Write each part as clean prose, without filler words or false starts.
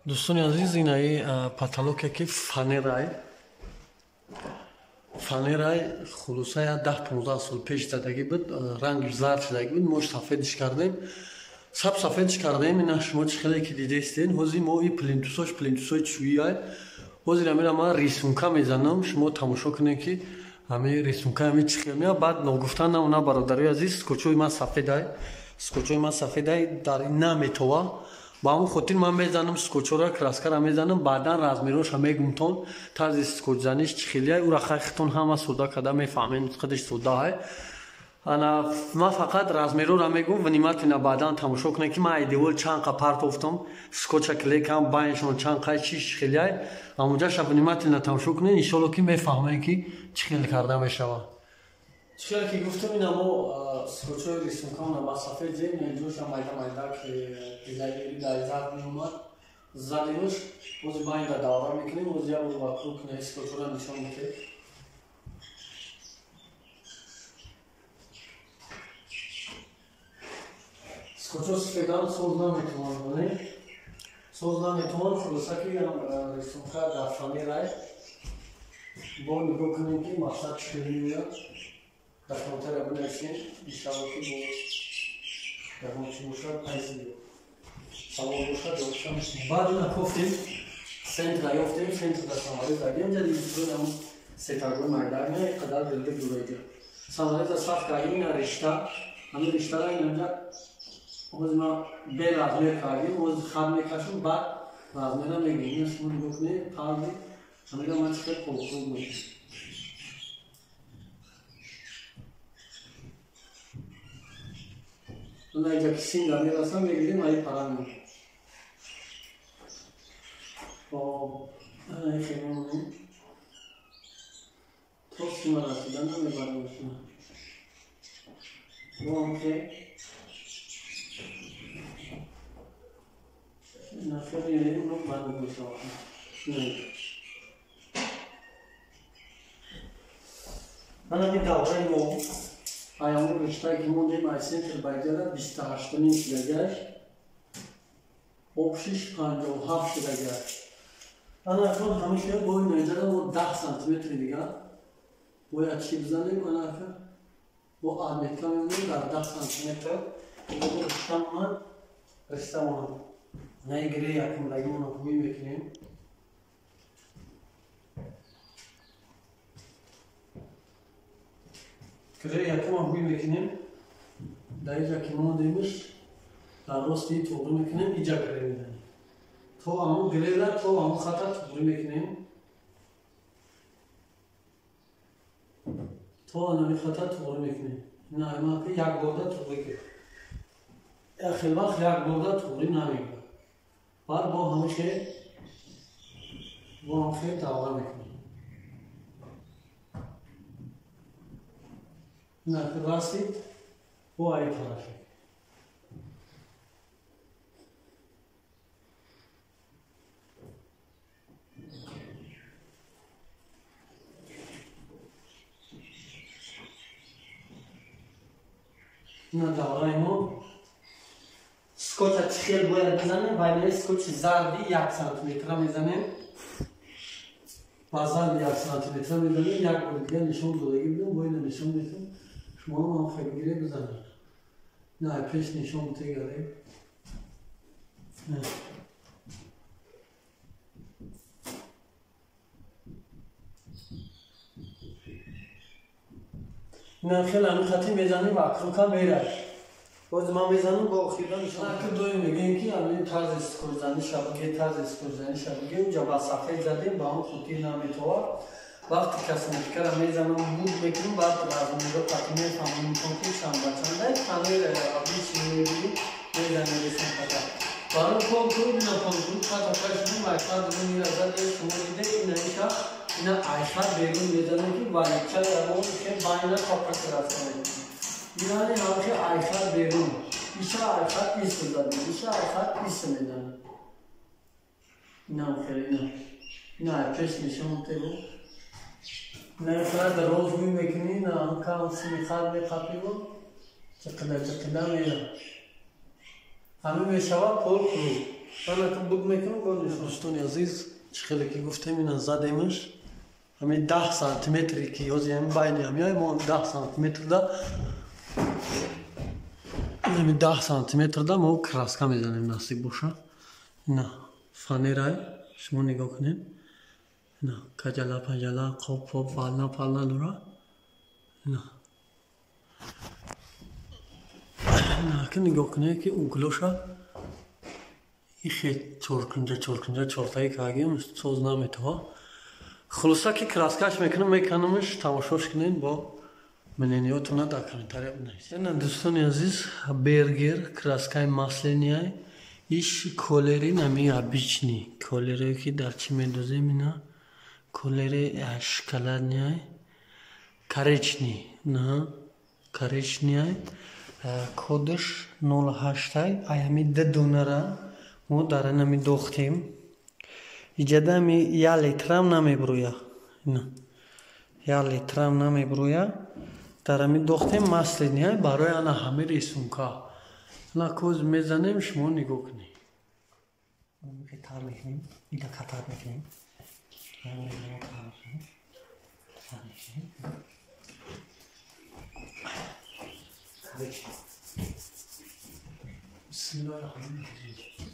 Дӯстони азиз, инаи потолоке ки фанерай, фанерай, хулоса я 10-15 сол пеш задагӣ буд, рангш зард шудагӣ буд, мо сафедиш кардем, саб сафедиш кардем. Ина шумо чӣ хеле ки дидестен, ҳозир мо и плинтусош плинтусои чӯиай. Ҳозир амира ман рисунка мезанам, шумо тамошо кунед ки ҳами рисунка ҳами чӣ хел меяд. Баъд ногуфта намона, бародарои азиз, скотчои ман сафедай, скотчои ман сафедай, дар наметова. Ба ҳамон хотир ман мезанам скотчора, краскара мезанам, баъдан размероша мегумтон, тарзи скотчзаниш чӣ хелияй, ура хайтон ҳама сода карда мефаҳмем, худаш содаҳай. Ана ман фақат размерора мегум, внимательно баъдан тамошо кунед ки ман ай девор чанд қа партофтам, скотча клекам, байншон чанд қай чиш хелияй, ҳамонҷаша внимательно тамошо кунед, иншолло ки мефаҳмем ки чӣ хел карда мешавад. Чӣ хеле ки гуфтам, ина мо скотчҳои рисункаона ба сафед зем, ҷоша майда майда ки дизайнери дар зард меомад, задимаш, боз байнда давра мекунем, боз як бор вокруг кунем, скотчҳоро нишон медиҳем. Скотчҳо сафедан соз наметавонанд, соз наметавонанд, хулоса ки рисунка дар фанерай. Бо нигоҳ кунем ки мақсад чӣ хел меояд. Дар комментария бинависем, иншалло ки бо ягон чӣ бошад, пайзи савол бошад, ҷавобша мешунем. Баъд ина кофтем, центра ёфтем, центр дар саморез задем, ҷа дидем сетаргои майда меояд, қадар дилдир дураҷа. Самореза саф кардем, ина ришта, ҳамин риштара инҷа ҳозир ман бе размер кардем, ҳозир хат мекашам, баъд размера мегирем. Ина шумо нигоҳ кунед, тарзи ҳамина ман чӣ хел полукруг мекунам. Ана инҷа ки синга мерасам, мегирем, аи пара мемонем. Хоб, ана хел мемонем. То сима расида намебарем шумо. Бо хел ина хел меорем, но баъд мешавад. Ана ин давраи мо аямон риштае ки мондем ай центр ба иҷара 28,5 шудагиаш, обшиш 57 шудагиаш. Ана акнун ҳамеша бо ин иҷара мо 10 сантиметри дигар бояд чӣ бизанем. Ана акнун бо отметка мемонем дар 10 сантиметр риштамонад, риштамонад. На гире якумдагимонро ҳуй мекунем. Гире якума ҳуй мекунем, дар иҷа ки мондемш дар рости туғри мекунем, иҷа гире мезанем. То ҳамон гирера, то ҳамон хата туғри мекунем, то ҳамин хата туғри мекунем. Ина ҳама ки як борда туғри кард. Як хел вақт як борда туғри намекунад. Баъд бо ҳамин бо ҳам давра мекунем. Ина расид, бо ай тарафе. Ина давраи мо скотча чӣ хел бояд бизанем? Байнаи скотчи зарди 1 сантиметра мезанем. Ба зарди 1 сантиметра мезанем, як бор дигар нишон додагӣ будем, бо ина нишон медиҳем. Шумо ҳам хел гире бизанед. На пеш нишон тегарем. Ина хел ҳамин хати мезанем ва крука мерад. Боз ман мезанам, бо охирда нишон. Аки доим мегӯем ки ҳамин тарзи скотчзанӣ шабаке, тарзи скотчзанӣ шабаке, унҷа ба сафед задем, ба он хотир наметовад. Вақте косметикаро мезанам, буд мекунам, баъд размеро қати мефаҳмам, ки чанд ба чанда. Фанера обычный мебинем, мезанем рисунката. Барои полкруг, ина полкруг хата кашидем, ай хат мира задем, шумо дидед, ина иша, ина ай хат берун мезанем ки валича ягон ки байна топак расонем. Ина ҳамеша ай хат берун. Иша ай хат ис задем, иша ай хат ис мезанем. Ина хеле ина. Ина ай пеш нишон тебу. На хат роз гӯй мекунӣ, на ҳам сими хат меқапиву чиқида чиқида мера. Ҳамин мешавад полкруг. Дӯстони азиз, чӣ хеле ки гуфтем, ина задемаш ҳамин 10 сантиметре ки ҳозир ҳамин байни ҳамиҳои мо 10 сантиметрда, ҳамин 10 сантиметрда мо краска мезанем, насиб боша. Ина фанерай, шумо нигоҳ кунед. Ина каҷала паҷала, қоп поп, фална пална дора. Ина ки нигоҳ кунед ки углоша ихе чоркунҷа чоркунҷа чортаи кагим соз наметова. Хулоса ки краскаш мекунам, меканамш, тамошош кунед, бо мнениётона дар комментария бинависед. Ина дӯстони азиз, бергер краскаи масленияй, иш колери нами обычный колере ки дар чӣ медозем, ина колери шоколаднияй, коричневый, на коричневый, кодаш 08. Ай ҳами ду донара мо дар инами дохтем. Иҷада ами як литрам намебурӯя, ина як литрам намебурӯя. Дар ами дохтем масленияй барои ана ҳами рисунка. Ана коз мезанем, шумо нигоҳ кунед. Тар мекунем, ида катар мекунем. Bismillahirrahmanirrahim.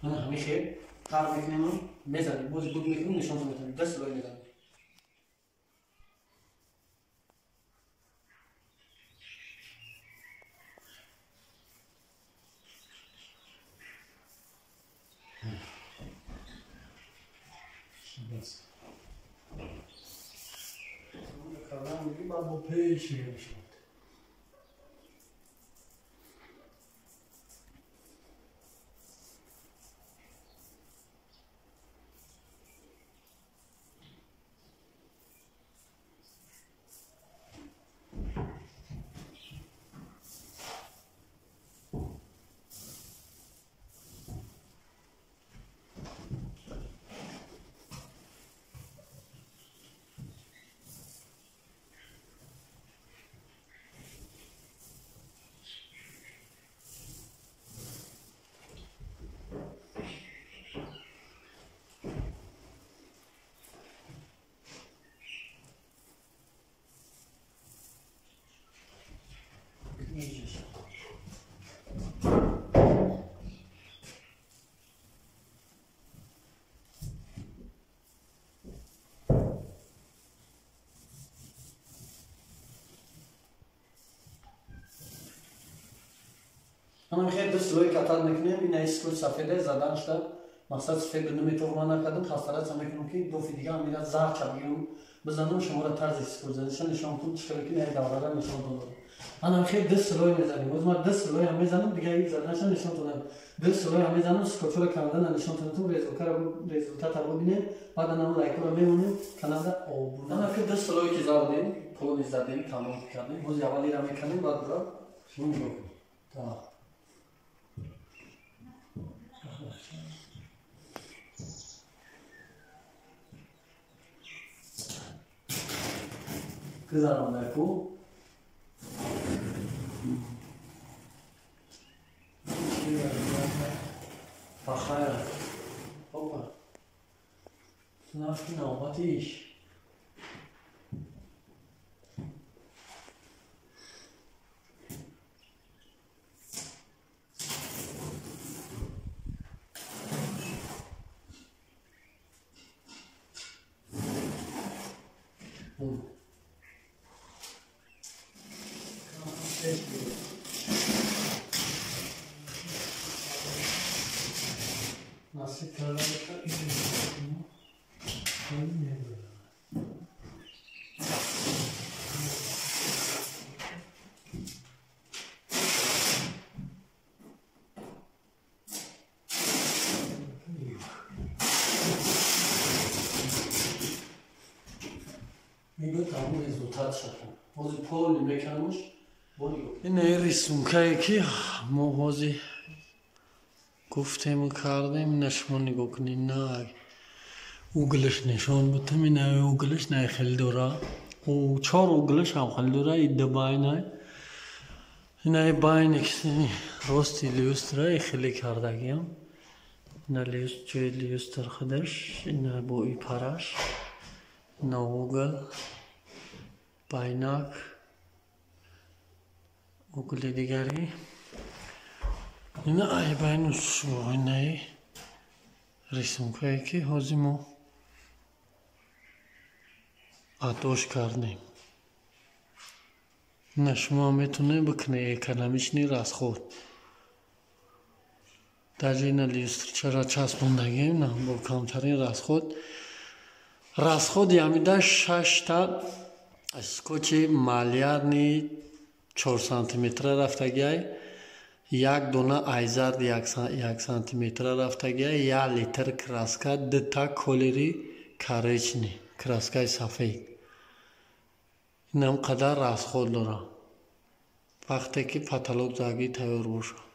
Ана ҳамин хел тар мекунем, мезанем, боз буд мекунем, нишонтон метавонем, даст лой мезанем. Бо пеш мешавад. Ана хел ду слой катар мекунем, ина искур сафеде задан шуда, мақсад сафед наметавонам накардам, хастараца мекунам ки дофи дига амира зарча бигирам, бизанам шуморо тарзи искур заниша нишон кунам, чӣ хеле ки ин даврара нишон додам. Ана хел ду слой мезанем, боз ман ду слой ҳам мезанам, дига ин заданаша нишон додам. Ду слой ҳам мезанам, скотчро кандана нишон додам, результатро бибинем, баъд ана лайкро мемонем, каналда обуна. Ана ки ду слой ки задем, полни задем, тамом кардем, боз аввалиро мекунем, баъд бура шумо нигоҳ кунед. Так. Гузарондаку бахайр. Опа, нафти навбатиш. Nasıl kararlıkta میگه تمام результат شد. Ҳозир полный меканамш. Ин рисункае, ки мо ҳозир гуфтему кардем, ина шумо нигоҳ кунед. На, углаш нишон бутам. Ина углаш на хеле дора, чор углаш ҳам хеле дора. Ида байнай, инаи байни рости люстра хеле кардагиам. Ина ҷои люстр худаш, ина бо и параш, ина угл, байнак, угли дигари, ина ай байну инаи рисункае, ки ҳозир мо атош кардем. Ина шумо метавонед бикунед, экономичный расход. Даже ина люстрчара часпондагем на бо камтарин расход. Расходи ҳамида шашта скотчи малярный 4 сантиметра рафтагиай, як дона айзард 1 сантиметра рафтагиай, 1 литр краска, дута колери коричневый краскаи сафед. Инам қадар расход дорам, вақте ки потолок загӣ тайёр бошад.